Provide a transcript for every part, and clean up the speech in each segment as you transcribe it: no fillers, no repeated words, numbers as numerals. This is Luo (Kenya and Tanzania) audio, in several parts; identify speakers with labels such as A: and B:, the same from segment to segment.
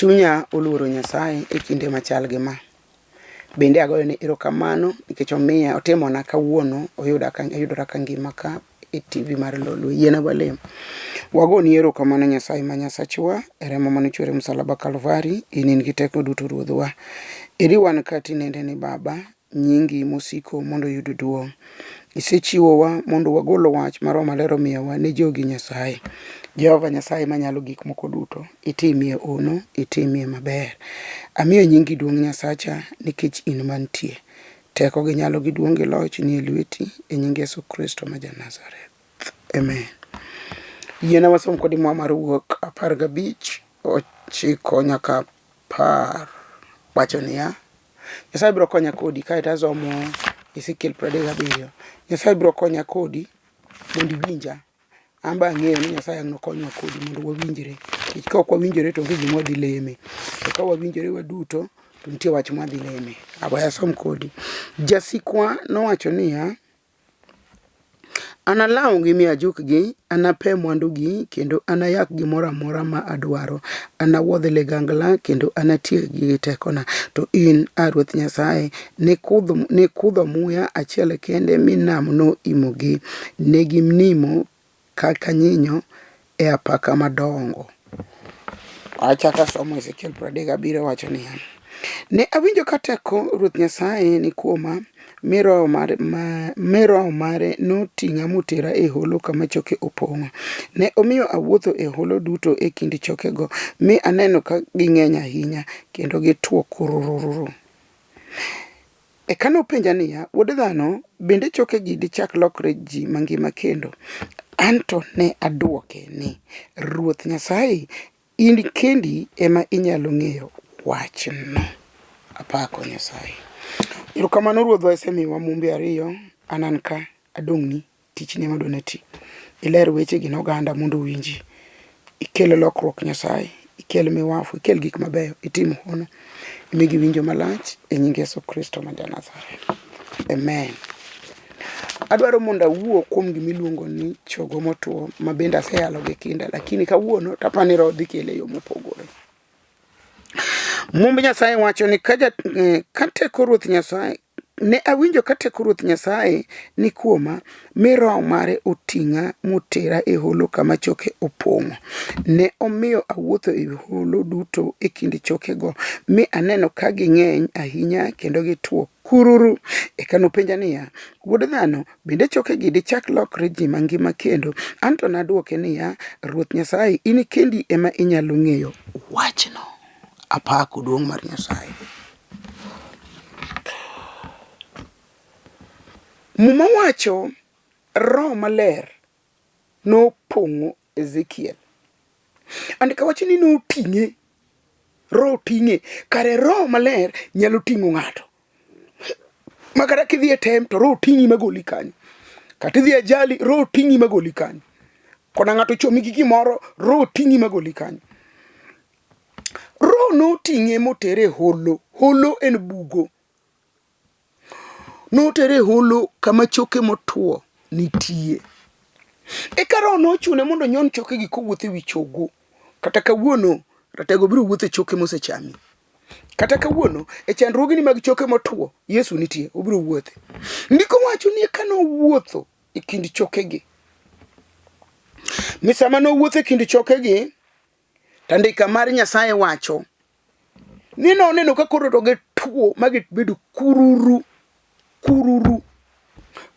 A: Chunya oluoro Nyasaye e kinde machal gi ma. Bende agoyone erokamano nikech omiya otimona kawuono oyuda ka ayudora ka ngima ka e TV mar Lolwe. Yiena walem. Wagoni erokamano Nyasaye ma Nyasachwa e remo mane ochwer e msalaba Kalvari, in in gi teko duto Ruodhwa. Eri wan ka tinende ni Baba, nyingi mosiko mondo oyud duong'. Isechiwowa mondo wagol wach ma Roho Maler omiyowa ne jogi Nyasaye. Jehova Nyasaye manyalo gik moko duto, itimie ono, itimie maber. Amiyo nyingi duong' Nyasacha nikech in mantie. Teko gi nyalo gi duong' gi loch nie lweti e nying Yesu Kristo ma ja-Nazareth. Amen. Yiena wasom kodi mwa mar wuok 15 ochiko nyaka 10 wacho niya, Nyasaye biro konya kodi kaeto asomo Ezekiel 37. Nyasaye biro konya kodi mondo iwinja. An be ang'eyo ni Nyasaye ang' nokonywa kodi mondo wawinjre. Nikech ka ok wawinjore to onge gima wadhi leme. To ka wawinjore waduto to nitie wach mwadhi leme. We asom kodi. Jasikwa nowacho niya, Analawgi mi ajukgi, anape mwandugi, kendo anayak gimoro amora ma adwaro. Anawuodh ligangla, kendo anatiekgi gi tekona. To in, A Ruoth Nyasaye, nikudho muya achiel kende mi nam noimogi. Ne ginimo kaka nyinyo e apaka madongo. Achako asomo Ezekiel 37 wacho niya, Ne awinjo ka teko Ruoth Nyasaye ni kuoma, mi roho mare noting'a motera e holo kama choke opong'o. Ne omiyo awuotho e holo duto e kind chokego, mi aneno ka ging'eny ahinya, kendo gitwo kurururu. Eka nopenja niya, Wuod dhano, bende chokegi dichak lokre ji mangima kendo? An to ne adwoke ni, Ruoth Nyasaye, in kendi ema inyalo ng'eyo wachno. Apako Nyasaye. Erokamano Ruodhwa isemiyowa mumbe ariyo, an an ka, adong'ni. Tichni ema adwa nati. Iler wechegi ne oganda mondo owinji. Ikel lokruok Nyasaye, ikel miwafu, ikel gik mabeyo, itim hono. Imigi winjo malach e nying Yesu Kristo ma ja-Nazareth. Amen. Adwaro mondo awuo kuom gima iluongo ni chogo motwo ma bende aseyalo gi kinda lakini kawuono to apani roho dhi kele e yo mopogore. Mumb Nyasaye wacho ni ka teko Ruoth Nyasaye Ne awinjo ka teko Ruoth Nyasaye ni kuoma, mi Roho mare oting'a motera e holo kama choke opong'o. Ne omiyo awuotho e holo duto e kind chokego, mi aneno ka ging'eny ahinya kendo gitwo kururu. Eka nopenja niya, Wuod dhano, bende chokegi dichak lokre ji mangima kendo? An to nadwoke niya, Ruoth Nyasaye, in kendi ema inyalo ng'eyo wachno. Apako duong' mar Nyasaye. Muma wacho roho maler nopong'o Ezekiel. Andika wacho ni noting'e, roho ting'e. Kare roho maler nyalo ting'o ng'ato. Ma kata kidhi e tem to roho ting'i magoli kanyo. Kata idhi e ajali, roho ting'i magoli kanyo. Kona ng'ato chomi gi gimoro, roho ting'i magoli kanyo. Roho noting'e motere e holo. Holo en bugo. Notere e holo kama choke motwo nitie. Eka Roho nochune mondo onyon chokegi kowuotho e wi chogo. Kata kawuono, ratego biro wuotho e choke mosechami. Kata kawuono, e chandruogni mag choke motwo, Yesu nitie, obiro wuothe. Ndiko wacho ni eka nowuotho e kind chokegi. Mi sama nowuotho e kind chokegi, To andika mar Nyasaye wacho ni noneno ka koro to gituo ma gibedo kururu kururu.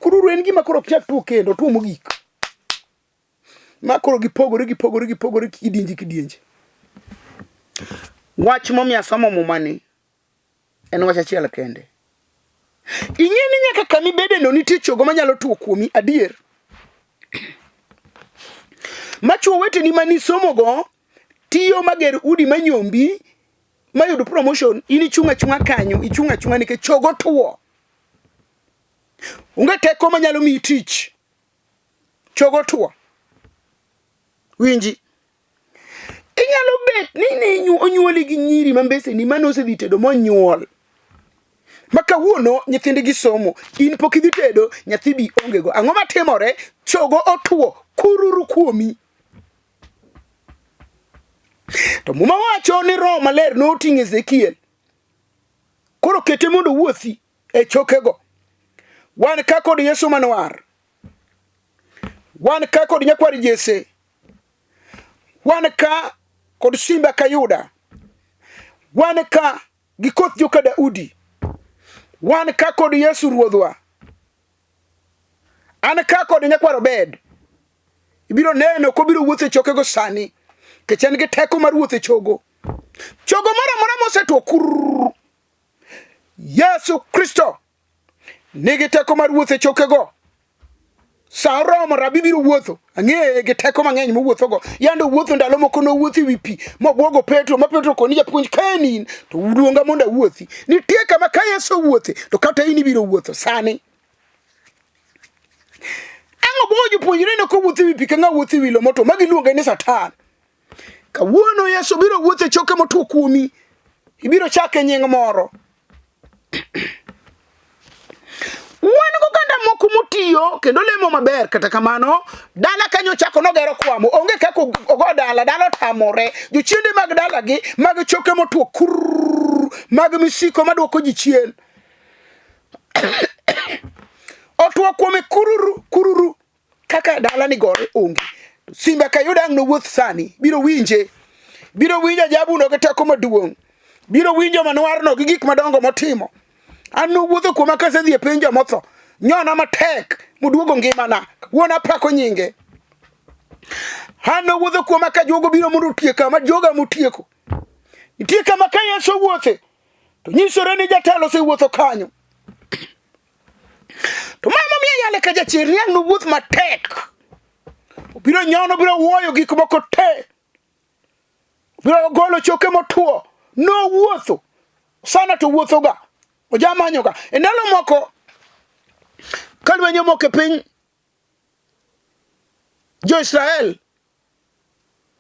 A: Kururu en gima koro ok chak tuo kendo, tuo mogik. Ma koro gipogore gipogore gipogore kidienje kidienje. Wach momiyo asomo muma ni en wach achiel kende. Ing'e ni nyaka kama ibedeno nitie chogo manyalo tuo kuomi adier. Ma chwo weteni ma nisomogo tiyo mager udi manyombi mayud promotion in ichung' achung'a kanyo ichung' achung'a nikech chogo tuo. Onge teko manyalo miyi tich. Chogo tuo. Winji. Inyalo bet ni ne onyuoli gi nyiri ma mbeseni mane osedhi tedo monyuol. Ma kawuono nyithindgi somo, in pok idhi tedo, nyathi bi onge go. Ang'o matimore? Chogo otwo kururu kuomi. To Muma wacho ni Roho Maler noting'o Ezekiel. Koro kete mondo owuothi e chokego. Wan ka kod Yesu manwar. Wan ka kod nyakwar Jesse. Wan ka kod simba ka Yuda. Wan ka gi koth joka Daudi. Wan ka kod Yesu Ruodhwa. An ka kod nyakwar Obed. Ibiro neno kobiro wuotho e chokego sani. Nikech en gi teko mar wuotho e chogo. Chogo moro amora mosetwo kurr. Yesu Kristo nigi teko mar wuotho e chokego. Sa oromo rabi biro wuotho. Ang'eye gi teko mang'eny mowuothogo. Yande owuotho ndalo moko nowuotho e wi pi mobwogo Petro ma Petro koni japuonj ka en in to luonga mondo awuothi. Nitie kama ka Yesu owuothe to kata in ibiro wuotho sani. Ang' obwogo jopuonjre ne kowuotho e wi pi ka ng'a wuotho e wi lo motwo ma giluonge ni Satan. Kawuono Yesu biro wuotho e choke motwo kuomi. Ibiro chake nying moro. Wan goganda moko motiyo kendo lemo maber kata kamano dala kanyo chako nogero kwamo onge kaka ogo dala dala otamore jochiende mag dalagi mag choke motwo kurr mag misiko maduoko ji chien otwo kuome kururu kururu kaka dala ni gore onge. Simba Kayuda ang' nowuoth sani, biro winje. Biro winjo ajabuno gi teko maduong'. Biro winjo manwarno gi gik madongo motimo. An nowuotho kuoma kasedhi e piny jomotho. Nyona matek moduogo ngimana. Wuon apako nyinge. An nowuotho kuoma ka jogo biro mondo otieka ma joga motieko. Nitie kama ka Yesu owuothe to nyisore ni jatelo osewuotho kanyo. To ma momiyo yale ka jachir ni ang' nowuoth matek. Obiro nyono, obiro wuoyo gik moko te. Obiro golo choke motwo. Nowuotho. Sana to wuothoga. Ojamanyoga. E ndalo moko, ka lweny omoko e piny Jo-Israel,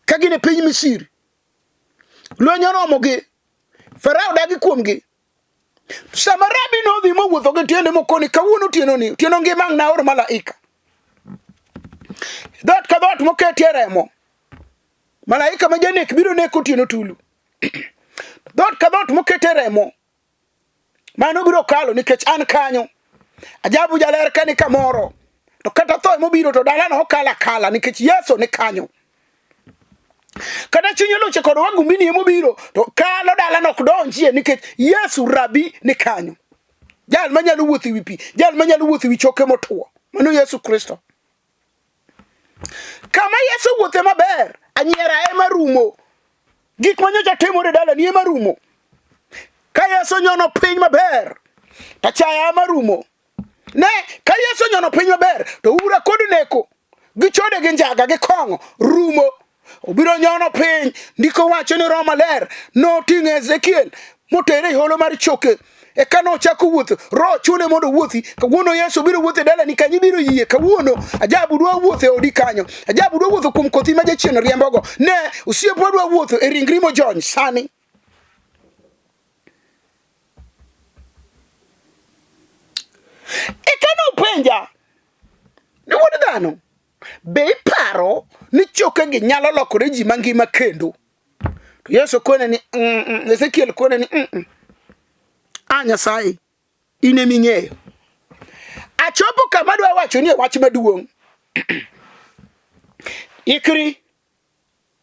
A: ka gin e piny Misri, lweny oromogi. Farao dagi kuomgi. Sama rabi nodhi mowuotho gi tiende mokoni kawuono otieno ni otieno ngima ang' naor malaika. Dhoot ka dhoot moketie remo, malaika ma janek biro neko otieno tulu. Dhoot ka dhoot moketie remo, mano biro kalo nikech an kanyo. Ajabu jaler ka ni kamoro, to kata tho mobiro to dalano okalo akala nikech Yesu ni kanyo. Kata chuny oluche kod wagumbini emobiro to kalo dalano ok donjie nikech Yesu rabi ni kanyo. Jal manyalo wuotho e wi pi, jal manyalo wuotho e wi choke motwo. Mano Yesu Kristo. Kama Yesu wuothe maber, anyiera ema rumo. Gik ma nyocha timore e dalani ema rumo. Ka Yesu nyono piny maber, to achaya ema rumo. Ne, ka Yesu onyono piny maber, to ura kod neko, gi chode gi njaga gi kong'o rumo. Obiro nyono piny. Ndiko wacho ni Roho Maler noting'o Ezekiel motere e holo mar choke. Eka nochako wuotho, Roho chune mondo owuothi. Kawuono Yesu biro wuotho e dalani kanyo, ibiro yie. Kawuono ajabu dwa wuotho e odi kanyo. Ajabu dwa wuotho kuom kothi ma jachien riembogo. Ne, osiepwa dwa wuotho e ringri mojony sani. Eka nopenja ni wuod dhano, be iparo ni chokegi nyalo lokore ji mangima kendo? To Yesu kone ni mm, mm, Ezekiel kone ni mm, mm. A Nyasaye, in ema ing'eyo. Achopo kama adwa wacho ni e wach maduong'. Ikri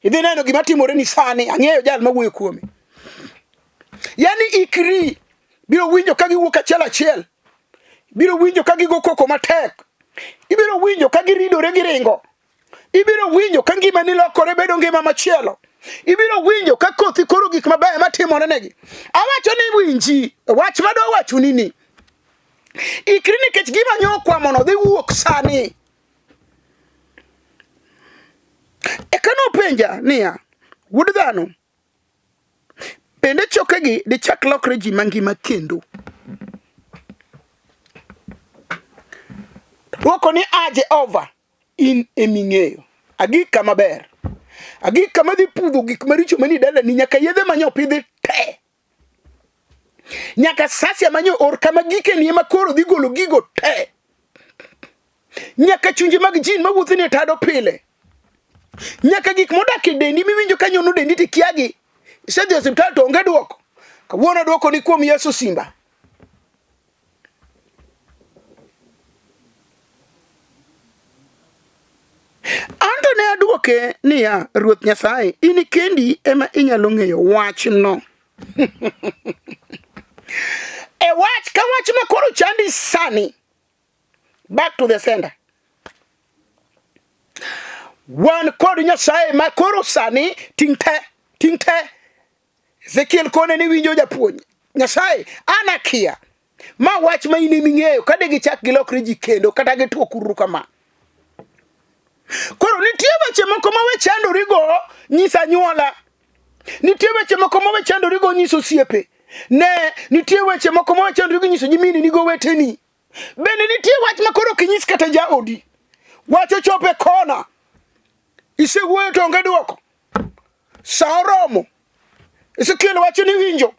A: Idhi neno gima timore ni sani, ang'eyo jal mawuoyo kuome. Yaani ikri, biro winjo ka giwuok achiel achiel. Biro winjo ka gigo koko matek. Ibiro winjo ka giridore giringo. Ibiro winjo ka ngimani lokore bedo ngima machielo. Ibiro winjo ka kothi koro gik mabeyo matimore negi. Awacho ni winji, wach madwa wachoni ni. Ikri nikech gima nyo okwamono dhi wuok sani. Eka nopenja niya, Wuod dhano, bende chokegi dichak lokre ji mangima kendo? Dwoko ni, A Jehova, in eming'eyo. Agik kama ber. Agik kama dhi pudho gik maricho manie dalani nyaka yedhe manye opidhi te. Nyaka sasia manye or kama gikeni ema koro dhi golo gigo te. Nyaka chunje mag jin mawuotho ni e tado pile. Nyaka gik modak e dendi miwinjo ka nyono dendi tikiagi. Isedhi e osiptal to onge dwoko. Kawuono dwoko ni kuom Yesu Simba. Anto ne adwoke niya, Ruoth Nyasaye, in kendi ema inyalo ng'eyo wachno. E wach ka wach ma koro chandi sani, back to the sender. Wan kod Nyasaye ma koro sani ting' te, ting' te. Ezekiel kone ni winjo japuonj Nyasaye, an akia ma wach ma in eming'eyo ka de gichak gilokre ji kendo kata gitwo kururu kama. Koro nitie weche moko ma wechandorigo nyiso anyuola. Nitie weche moko ma wechandorigo nyiso osiepe. Ne, nitie weche moko ma wechandorigo nyiso nyimini ni goweteni. Bende nitie wach ma koro ok inyis kata jaodi. Wach ochopo e kona. Isewuoyo to onge dwoko. Sa oromo. Ezekiel wacho ni winjo.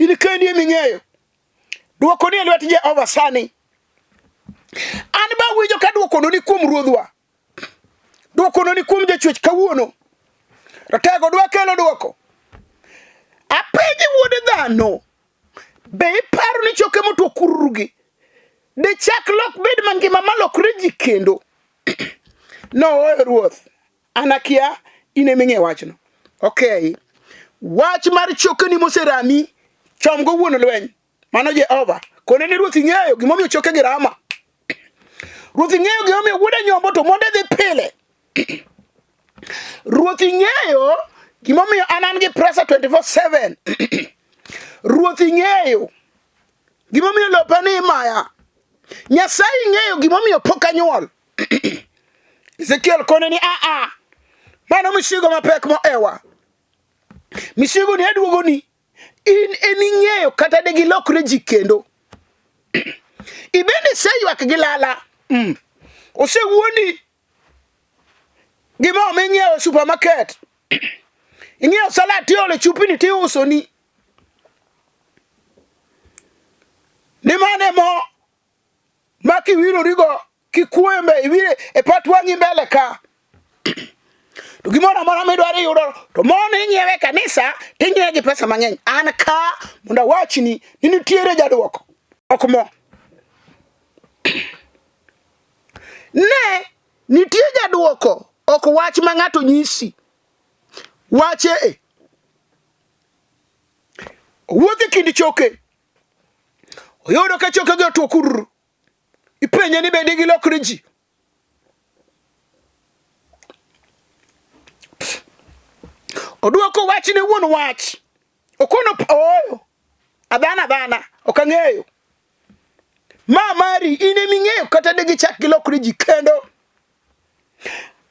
A: In kendi ema ing'eyo. Dwoko ni e lwet Jehova sani. An ba winjo ka dwokono ni kuom Ruodhwa. Dwokono ni kuom jachwech kawuono. Ratego dwa kelo dwoko. Apenji wuod dhano, be iparo ni choke motwo kururugi de chak lok bed mangima malokre ji kendo? Nooyo Ruoth. An akia in ema ing'e wachno. Okay. Wach mar chokeni moserami, chomgo wuon lweny. Mano Jehova. Kone ni Ruoth ing'eyo gimomiyo chokegi rama. Ruoth ing'eyo gimomiyo wuoda nyombo to monde dhi pile. Ruoth ing'eyo gimomiyo an an gi pressure 24/7. Ruoth ing'eyo gimomiyo lopa ni imaya. Nyasaye ing'eyo gimomiyo pok anyuol. Ezekiel kone ni a a mano misigo mapek moewa misigo ni aduogoni in eming'eyo kata de gilokre ji kendo ibende iseywak gi lala Osewuondi gi mo ming'iewo e supermarket ing'iewo salad tiolo e chupni tiusoni ni mano e mo ma kiwirorigo kikuoyo mbe iwire e pat wang'i mbele ka to gimoro amora midwaro iyudo to mono inyiewe e kanisa tinyiewe gi pesa mang'eny an ka mondo awachni ni nitiere jadwoko ok mo ne nitie jadwoko ok wach ma ng'ato nyisi wache e owuotho e kind choke Oyudo ka chokegi otwo kururu. Ipenje ni bende gilokre ji. Odwoko wach ne wuon wach. Okono ooyo. Adhana adhana, ok ang'eyo. Ma mari in ema ing'eyo kata de gichak gilokre ji kendo.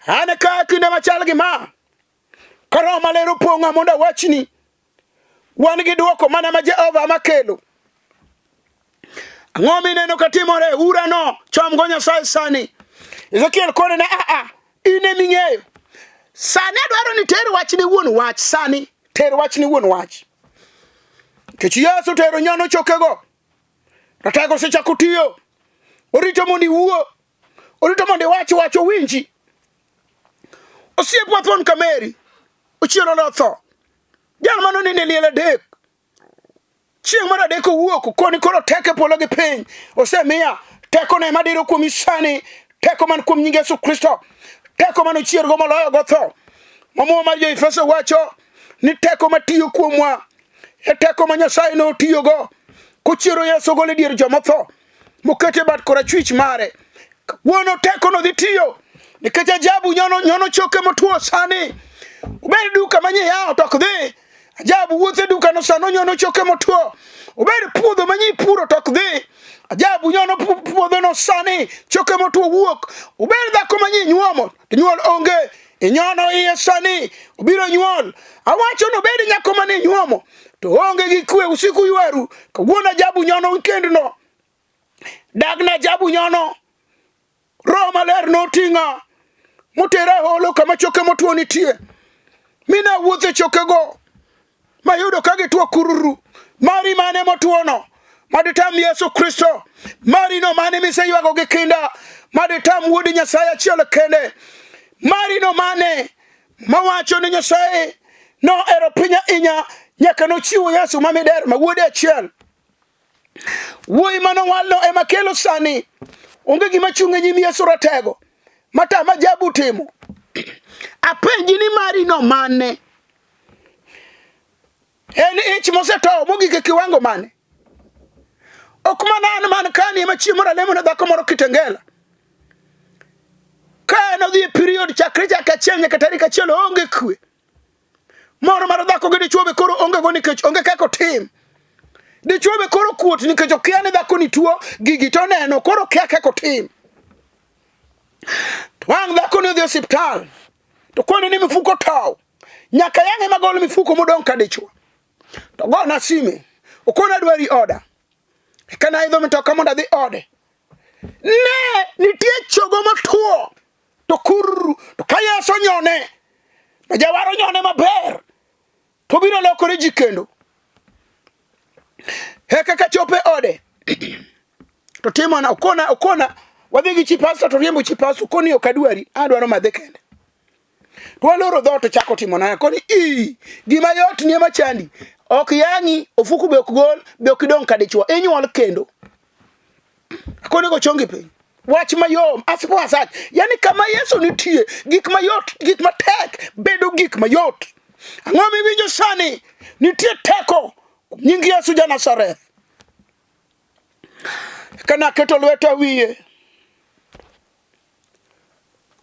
A: An ka kinde machal gi ma, ka Roho Maler opong'a mondo awachni, Wan gi dwoko mana ma Jehova ma kelo. Ang'o mineno ka timore? Urano chomgo Nyasaye sani. Ezekiel kone ne a a in ema ing'eyo. Sani adwaro ni ter wach ne wuon wach sani, ter wach ne wuon wach. Nikech Yesu tero nyono chokego. Ratego osechako tiyo. Orito mondo iwuo. Orito mondo iwach wach owinji. Osiepwa thuon Kameri ochielo notho. Jal mane onindo e liel adek. Chieng' mar adek owuok koni koro teko e polo gi piny osemiya tekone ema diro kuomi sani, teko man kuom nying Yesu Kristo, teko mane ochiergo moloyo go tho. Ma Muma mar Jo-Efeso wacho ni teko matiyo kuomwa e teko ma Nyasaye notiyogo kochiero Yesu ogolo e dier joma otho mokete bat korachwich mare. Wuono tekono dhi tiyo nikech ajabu nyono, nyono choke motwo sani. Obed duka manye yawo to ok dhi. Ajabu wuotho e dukano sano onyono choke motwo. Obed puodho manye ipuro to ok dhi. Ajabu nyono puodhono sani choke motwo wuok. Obed dhako manye inyuomo to nyuol onge. Inyono iye sani obiro nyuol. Awacho ni obed nyako mane inyuomo to onge gi kwe usiku ywaru. Kawuono ajabu nyono kendno. Dagna ajabu nyono. Roho Maler noting'a motera e holo kama choke motwo nitie, mi nawuotho e chokego mayudo ka gitwo kururu. Mari mane motwono maditam Yesu Kristo? Marino mane miseywago gi kinda maditam Wuod Nyasaye achiel kende? Mari no mane mawacho ni Nyasaye nohero piny ahinya nyaka nochiwo Yesu ma miderma wuode achiel. Wuoyi manowalno ema kelo sani. Onge gima chung' e nyim Yesu ratego matama jabu timo. Apenji ni mari no mane? En ich mosetowo mogik e kiwango mane? Ok mana an man kani ema chieng' moro alemo ne dhako moro Kitengela. Ka en odhi e period chakre chak achiel nyaka tarik achiel oonge kwe. Moro mar dhako gi dichuo be koro onge go nikech onge kaka otim. Dichuo be koro kuot nikech okia ni dhako ni tuo gigi to oneno koro okia kaka otim. To wang' dhako ni odhi e osiptal to kone ni mifuko tow. Nyaka yang'e magol mifuko modong' ka dichuo. To gona sime okona adwari oda. Eka naidho mtoka mondo adhi ode. Ne nitie chogo motwo to kururu to ka Yesu onyone ma jawar onyone maber to biro lokore ji kendo. Eka ka chope ode to timona okona okona wadhi gi chi pastor to riembo chi pastor koni ok adwari adwaro madhe kende. To waloro dhoot to chako timona koni i gima yot ni ema chandi ok yang'i ofuku be ok gol be ok idong' ka dichuo inyuol kendo. Akoni go chongi piny. Wach mayom, asipo asach. Yani kama Yesu nitie, gik mayot, gik matek bedo gik mayot. Ang'o miwinjo sani? Nitie teko nying Yesu ja Nazareth. Kana aketo lweta wiye.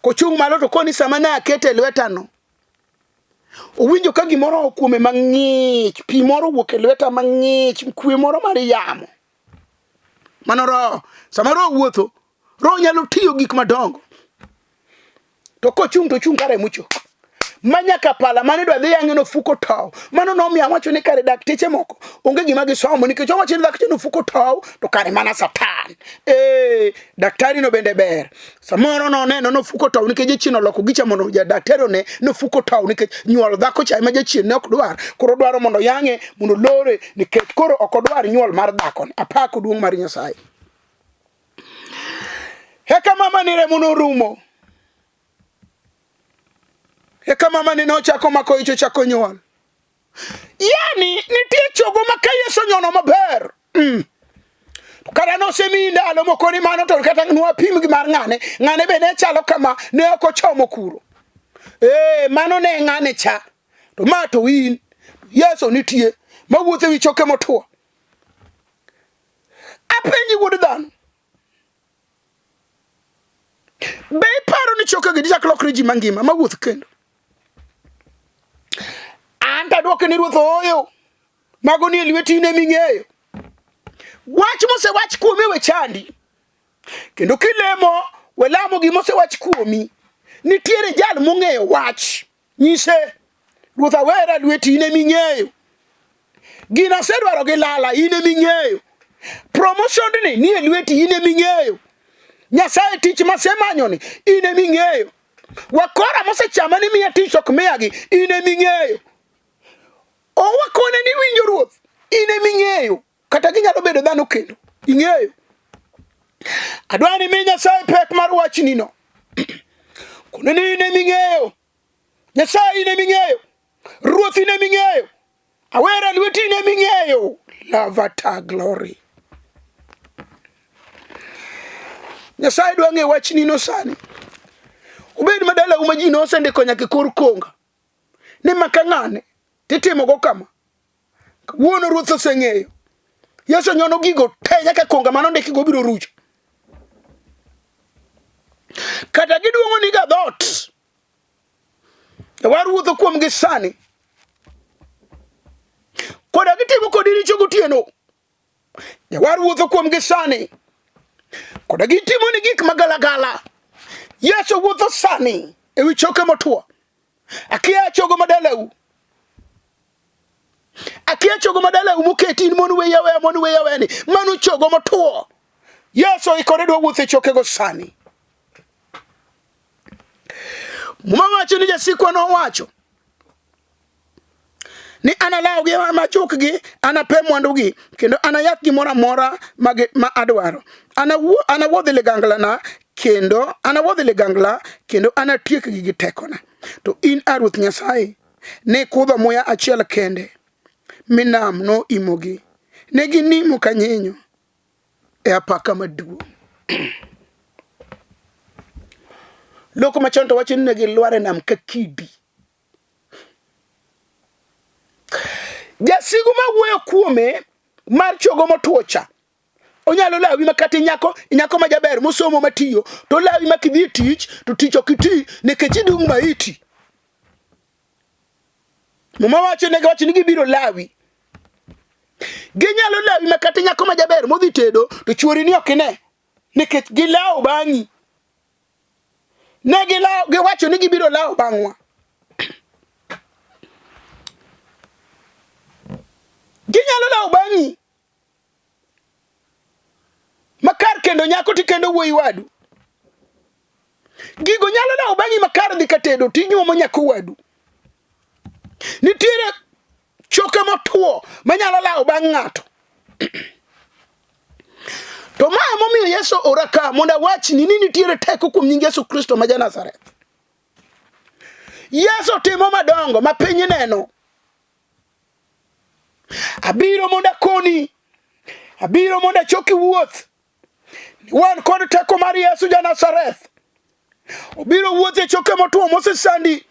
A: Kochung' malo to koni sama ne akete lwetano, owinjo ka gimoro okuome mang'ich, pi moro owuok e lweta mang'ich, kwe moro mar yamo. Mano roho. Sama roho wuotho, roho nyalo tiyo gik madongo. To kochung' to ochung' kare mochok. Ma nyaka pala mane idwa dhi yang'e nofuko tow. Mano nomiyo awacho ni kare dakteche moko onge gima gisomo nikech owacho ni dakteche nofuko tow to kare mana Satan. Eh, daktari no bende ber. Samoro noneno nofuko tow nikech jachien oloko gicha mondo ja daktari one nofuko tow nikech nyuol dhako cha ema jachien ne ok dwar. Koro odwaro mondo yang'e mondo lore nikech koro ok odwar nyuol mar dhakoni. Apako duong' mar Nyasaye. Eka mama ni remo norumo. Eka mama ni nochako mako ich ochako nyuol. Yani nitie chogo ma ka Yesu onyono maber. Mm. Kata nosemiyi ndalo moko ni mano to kata nwapim gi mar ng'ane, ng'ane be ne chalo kama ne ok ochomo kuro. Eh, mano ne ng'ane cha. To ma to in, Yesu nitie mawuotho e wi choke motwo. Apenji wuod dhano, be iparo ni chokegi dichak lokre ji mangima mawuoth kendo? An to adwoke ni Ruoth ooyo, mago nie lweti in ema ing'eyo. Wach mosewach kuomi we chandi, kendo kilemo we lamo gima osewach kuomi. Nitiere jal mong'eyo wach. Nyise, Ruoth awera lweti in ema ing'eyo. Gino asedwaro gi lala in ema ing'eyo. Promotion ni nie lweti in ema ing'eyo. Nyasaye tich masemanyo ni in ema ing'eyo. Wakora mosechama ni miya tich ok miyagi in ema ing'eyo. Owakone ni winjo Ruoth in ema ing'eyo. Kata ginyalo bedo dhano kendo ing'eyo. Adwa ni mi Nyasaye pek mar wachnino. Kone ni in ema ing'eyo. Nyasaye in ema ing'eyo. Ruoth in ema ing'eyo. Awera lweti in ema ing'eyo. Lavata glory. Nyasaye dwa ng'e wachnino sani. Obed madalau ma ji nosendiko nyaka e kor konga. Ni maka ng'ane titimogo kama. Kawuono Ruoth oseng'eyo. Yesu nyono gigo te nyaka konga mane ondikigo biro rucho. Kata giduong'o ni ga dhoot. Jawar wuotho kuomgi sani. Koda gitimo kodi richo gotieno. Jawar wuotho kuomgi sani. Koda gitimo ni gik magalagala. Yesu wuotho sani ewi choke motwo. Akia chogo madalau. Akia chogo madalau moketi in mon weya weya mon weya weya ni. Mano chogo motwo. Yesu oikore dwa wuotho e chokego sani. Muma wacho ni jasikwa nowacho ni analawgi machukgi, anape mwandugi kendo anayak gimoro amora ma adwaro. Anawuodh liganglana kendo anawuodh ligangla kendo anatiekgi gi tekona. To in, A Ruoth Nyasaye, nikudho muya achiel kende, mi nam noimogi. Ne ginimo ka nyinyo e apaka maduong'. Loko machon to wacho ni ne gilwar e nam ka kidi. Jasigu ma wuoyo kuome mar chogo motwo cha onyalo lawi ma kata nyako nyako ma jaber mosomo matiyo to lawi ma kidhi e tich to tich ok iti nikech idung' maiti. Muma wacho ne giwacho ni gibiro lawi. Ginyalo lawi ma kata nyako ma jaber modhi tedo to chuori ni ok ine nikech gilawo bang'i. Ne gilawo giwacho ni gibiro lawo bang'wa. Ginyalo lawo bang'i ma kar kendo nyako tikendo wuoyi wadu. Gigo nyalo lawo bang'i ma kar dhi ka tedo tinyuomo nyako wadu. Nitiere choke motwo manyalo lawo bang' ng'ato. To ma emomiyo Yesu ora ka mondo awachni ni nitiere teko kuom nying Yesu Kristo ma ja-Nazareth. Yesu timo madongo ma piny neno. Abiro mondo akoni, abiro mondo achoki wuoth. Wan kod teko mar Yesu ja-Nazareth. Obiro wuotho e choke motwo mosesandi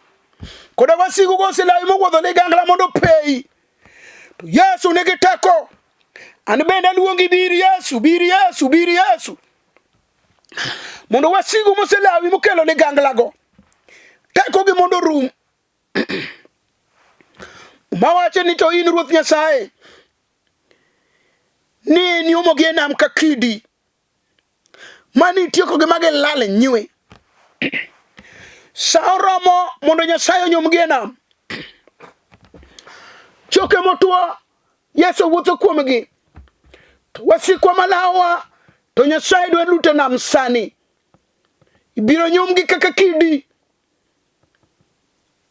A: koda wasigu go oselawi mowuodho ligangla mondo opeyi. To Yesu nigi teko. An bende aluongi bir Yesu, bir Yesu, bir Yesu. Mondo wasigu moselawi mokelo liganglago tekogi mondo orum. Muma wacho ni to in Ruoth Nyasaye ni niumogi e nam ka kidi mane itiekogi ma gilal e nywe. Sa oromo mondo Nyasaye onyumgi e nam. Choke motwo Yesu wuotho kuomgi. To wasikwa malawowa to Nyasaye dwa luto e nam sani. Ibiro nyumgi kaka kidi.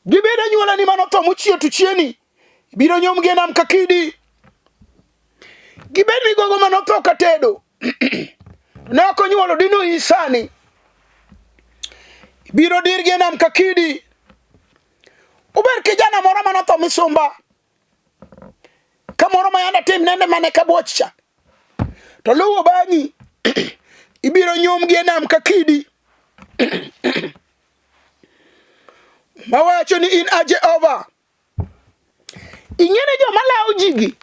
A: Gibed anyuolani mane otho mochier to chieni. Ibiro nyumgi e nam ka kidi. Gibed migogo mane otho ka tedo. Ne ok onyuolo dino iyi sani. Ibiro dirgi e nam ka kidi. Uber kijana moro mane otho misumba. Kamoro ma yande tim nende mane kabuoch cha. To luwo bang'i. Ibiro nyumgi e nam ka kidi. Mawacho ni in a Jehova. Ing'e ni joma lawo ji gi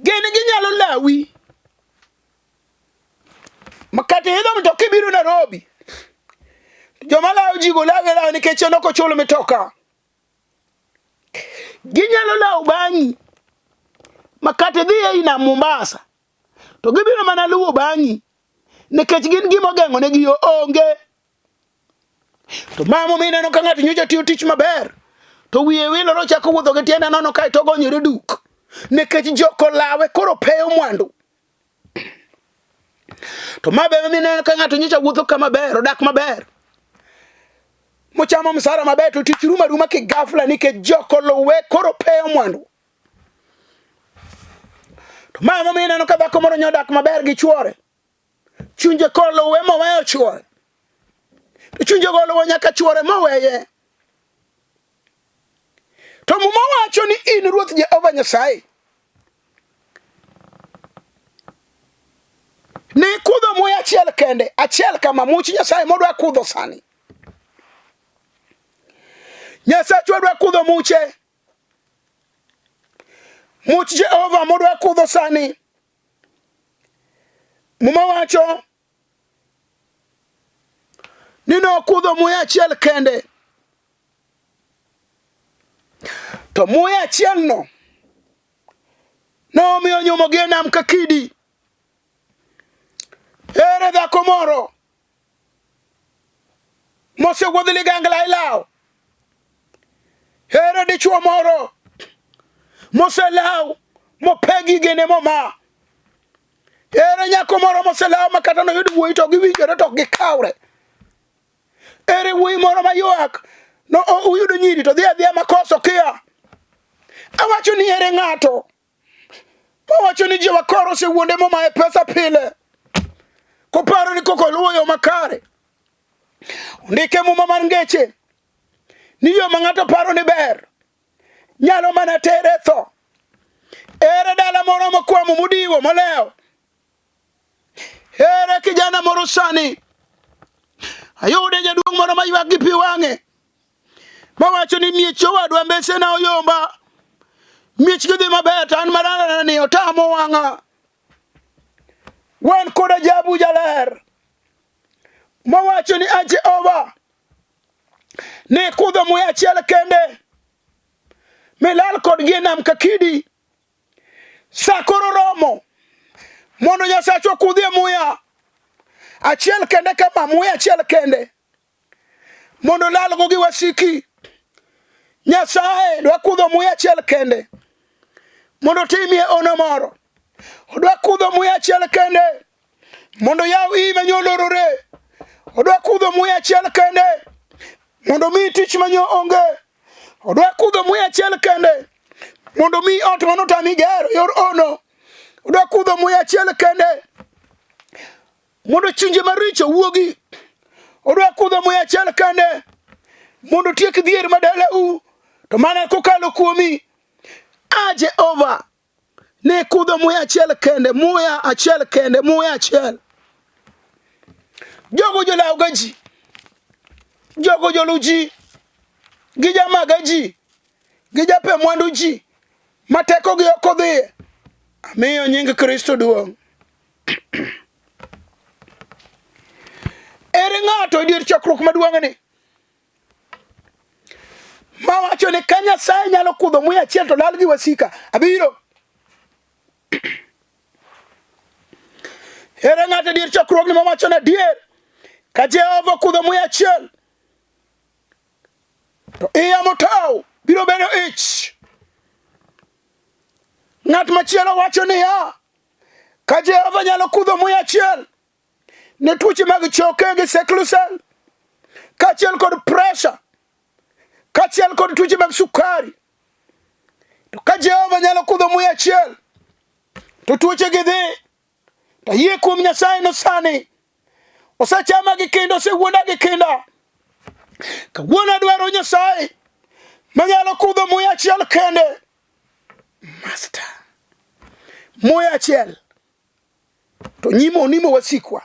A: gin ginyalo lawi makata idho mtoka ibiro Nairobi joma lawo ji go lawi lawo nikech en ok ochul mitoka. Ginyalo lawo bang'i makata idhi ei nam Mombasa to gibiro mana luwo bang'i nikech gin gima ogeng'o negi yo onge. To ma momiyo ineno ka ng'ato nyocha tiyo tich maber to wiye wilore ochako wuotho gi tiende nono kae to ogonyore duk nikech jok olawe koro peyo mwandu. To ma be momiyo ineno ka ng'ato nyocha wuotho kama ber odak maber mochamo msara maber to tich rumo aruma kigafla nikech jok oluwe koro peyo mwandu. To ma emomiyo ineno ka dhako moro nyodak maber gi chuore chunje koluwe moweyo chuore to chunje go oluwo nyaka chuore moweye. To Muma wacho ni in Ruoth Jehova Nyasaye ne kudho muya achiel kende achiel kama much Nyasaye modwa kudho sani. Nyasachwa dwa kudho muche. Much Jehova modwa kudho sani. Muma wacho ni nokudho muya achiel kende to muya achielno nomiyo nyumogi e nam ka kidi. Ere dhako moro mosewuodh ligangla ilawo? Ere dichuo moro moselaw mope gigene moma? Ere nyako moro moselaw ma kata noyud wuoyi to giwinjore to ok gikawre? Ere wuoyi moro ma ywak no uyudo nyiri to dhi adhiya makoso kia? Awacho ni ere ng'ato mawacho ni Jehova koro osewuonde momaye pesa pile? Koparo ni koko luwo yo makare. Ondike muma mar ngeche ni yo ma ng'ato paro ni ber nyalo mana tere tho. Ere dala moro mokwamo modiwo molewo? Ere kijana moro sani? Ayude jaduong' moro maywak gi pi wang'e mawacho ni miech owadwa mbesena oyomba, miechgi dhi maber to an marana ni otamo wang'a. Wan kod ajabu jaler mawacho ni a Jehova ne kudho muya achiel kende milal kodgi e nam ka kidi. Sa koro romo mondo Nyasacha okudhie muya achiel kende kama, muya achiel kende mondo lalgo gi wasiki. Nyasaye dwa kudho muya achiel kende mondo otimie ono moro. Odwa kudho muya achiel kende mondo yaw iyi manyo olorore. Odwa kudho muya achiel kende mondo omiyi tich manyo onge. Odwa kudho muya achiel kende mondo omiyi ot mane otami gero yor ono. Odwa kudho muya achiel kende mondo chunje maricho wuogi. Odwa kudho muya achiel kende mondo otiek dhier ma dalau, to mana kokalo kuomi. A Jehova, ne kudho muya achiel kende, muya achiel kende, muya achiel. Jogo jolawga ji, jogo jolu ji, gijamaga ji, gijape mwandu ji, ma tekogi ok odhiye. Amiyo nying Kristo duong'. Ere ng'ato e dier chokruok maduong'ni mawacho ni ka Nyasaye nyalo kudho muya achiel to lal gi wasika, abiro. Ere ng'ato e dier chokruogni mawacho ni adier ka Jehova okudho muya achiel to iya motow biro bedo ich. Ng'at machielo wacho niya, ka Jehova nyalo kudho muya achiel ne tuoche mag choke gi sickle cell kaachiel kod pressure kaachiel kod tuoche mag sukari, to ka Jehova nyalo kudho muya achiel to tuoche gi dhi. To ayie kuom Nyasaye no sani osechama gi kinda, osewuonda gi kinda. Kawuono adwaro Nyasaye manyalo kudho muya achiel kende. Master, muya achiel to nyimo onimo wasikwa.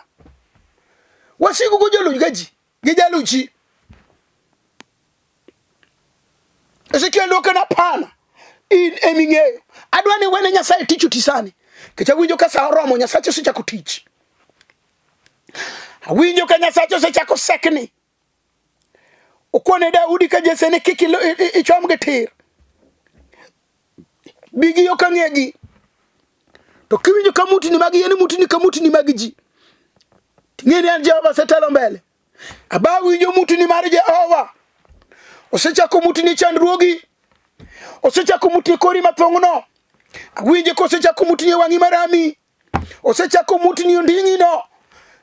A: Wasigu go joluj ga ji, gijalu ji. Ezekiel dwoke na hapana, in eming'eyo. Adwa ni wene Nyasaye tich oti sani. Nikech awinjo ka sa oromo, Nyasache osechako tich. Awinjo ka Nyasache osechako sekni. Okone Daudi ka Jesse ni kik ichom gi tir. Bigi yo ka ng'egi. To kiwinjo ka mutni mag yien, mutni ka mutni mag ji. Ting'e ni an Jehova asetelo mbele. Aba winjo mutni mar Jehova. Osechako mutni chandruogi. Osechako mutni kori mathong'no. Awinjo kosechako mutni e wang'i marami. Osechako mutni onding'ino.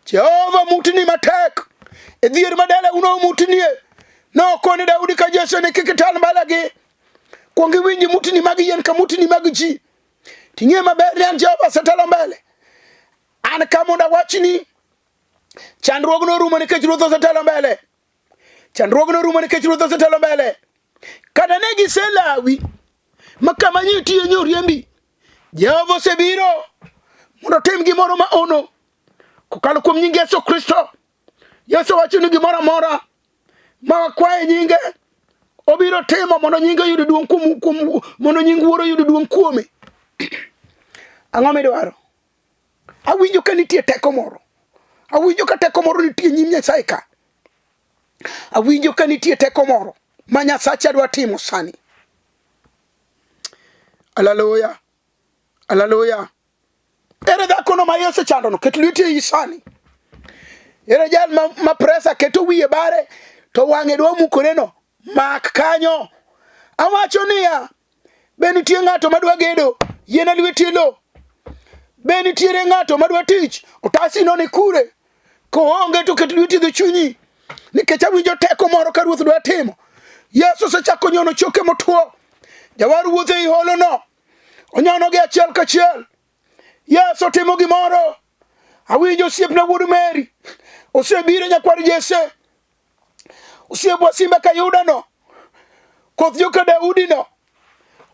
A: Jehova mutni matek. E dhier ma dala uno mutnie. Nokone Daudi ka Jesse ni kik ital mbalagi. Kuong iwinj mutni mag yien ka mutni mag ji. Ting'e maber ni an Jehova asetelo mbele. An ka mondo awachni chandruogno orumo nikech Ruoth osetelo mbele. Chandruogno orumo nikech Ruoth osetelo mbele. Kata ne giselawi ma kama nitie nyoriembi, Jehova osebiro mondo otim gimoro ma ono kokalo kuom nying Yesu Kristo. Yesu wacho ni gimoro amora ma wakwaye nyinge obiro timo mondo nyinge oyud duong' kuom, kuom mondo nying Wuoro oyud duong' kuome. Ang'o midwaro? Awinjo ka nitie teko moro. Awinjo ka teko moro nitie nyim Nyasaye ka. Awinjo ka nitie teko moro ma Nyasacha dwa timo sani. Haleluya. Haleluya. Ere dhakono ma iye osechandono? Ket lweti e iyi sani. Ere jal ma, ma presa keto wiye bare to wang'e dwa mukoreno? Mak kanyo. Awacho niya, be nitie ng'ato madwa gedo? Yiena lweti e lo. Be nitiere ng'ato madwa tich? Otasino ni kure? Koonge to ket lweti e chunyi. Nikech awinjo teko moro ka Ruoth dwa timo. Yesu osechako nyono choke motwo. Jawar wuotho ei holono. Onyonogi achiel kachiel. Yesu timo gimoro. Awinjo osiepna wuod Mary osebiro nyakwar Jesse. Osiepwa Simba Kayuda no. Koth joka Daudi no.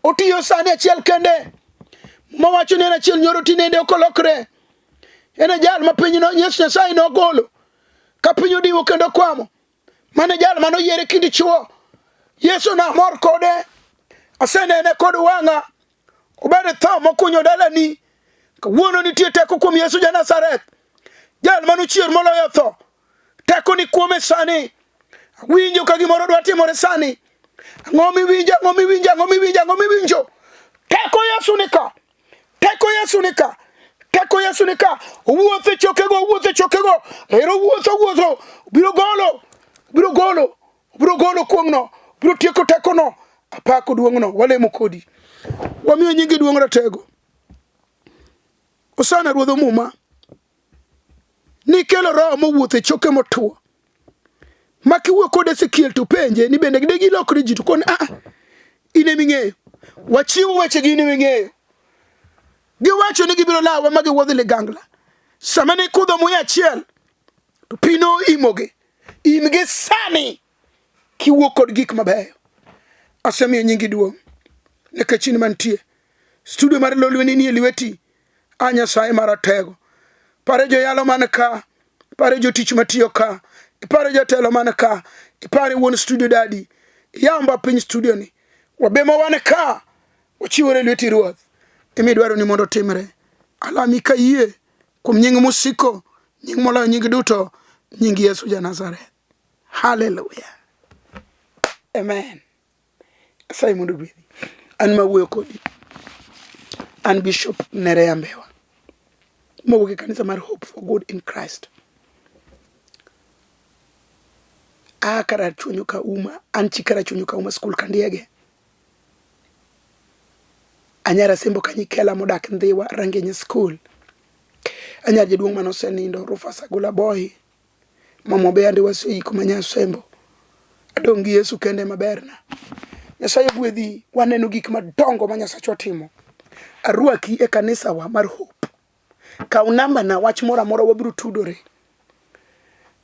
A: Otiyo sani achiel kende. Muma wacho ni en achiel nyoro tinende ok olokre. En e jal ma piny no Yesu Nyasaye nogolo. Ka piny odiwo kendo kwamo. Mano e jal mane oyier e kind chwo. Yesu namor kode. Asenene kod wang'a. Obed e tho mokunyo dalani. Kawuono nitie teko kuom Yesu ja Nazareth. Jal mane ochier moloyo tho. Teko ni kuome sani. Awinjo ka gimoro dwa timore sani. Ang'o miwinjo, ang'o miwinjo, ang'o miwinjo, ang'o miwinjo? Teko Yesu ni ka. Teko Yesu ni ka. Teko Yesu ni ka. Owuotho e chokego, owuotho e chokego. Ero owuotho, owuotho. Obiro golo, obiro golo, obiro golo kuong'no. Obiro tieko tekono. Apako duong'no. Walemo kodi. Wamiyo nyingi duong' ratego. Osana Ruodh Muma. Nikelo roho mowuotho e choke motwo. Ma kiwuoyo kod Ezekiel to penje ni bende de gilokre ji to koni a ah, in ema ing'eyo. Wachiwo wechegi in ema ing'eyo. Giwacho ni gibiro lawa ma giwuodh ligangla. Sama ne kudho muya achiel to pi noimogi. Imgi sani kiwuok kod gik mabeyo. Asemiyo nyingi duong' nikech in mantie. Studio mar Lolwe ni nie lweti. A Nyasaye maratego. Pare joyalo man ka, pare jotich matiyo ka, ipare jatelo man ka, ipare wuon studio dadi, iyamba piny studio ni. Wabemo wan ka, wachiwore lweti Ruoth. Ema idwaro ni mondo otimre. Alami ka yie kuom nying mosiko, nying moloyo nying duto, nying Yesu ja Nazareth. Hallelujah. Amen. Nyasaye mondo ogwedhi. An ma wuoyo kodi. An Bishop Nerea Mbewa. Mowuok e kanisa mar Hope for Good in Christ. Aa Karachuonyo Kauma, an chi Karachuonyo Kauma School Kandiege. Anyar Asembo Kanyikela modak Ndhiwa Rangenye School. Anyar jaduong' mane osenindo Rufus Agola Boy. Mama Obeya waseiko ma Nyasembo. Adong' gi Yesu kende maberna. Nyasaye ogwedhi, waneno gik madongo ma Nyasachwa timo. Arwaki e kanisawa mar Hope. Kaw namba na wach moro amora wabiro tudore.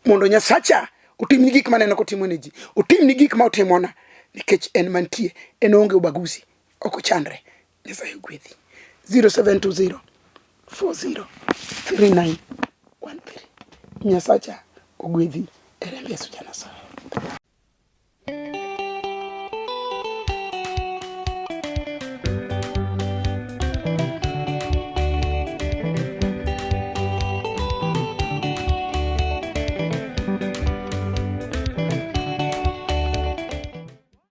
A: Mondo Nyasacha otimni gik maneno kotimo ne ji. Otimni gik ma otimona nikech en mantie, en onge ubaguzi, ok ochandre. Nyasaye ogwedhi. 0720 40 39 13. Nyasacha ogwedhi e remb Yesu ja Nazareth.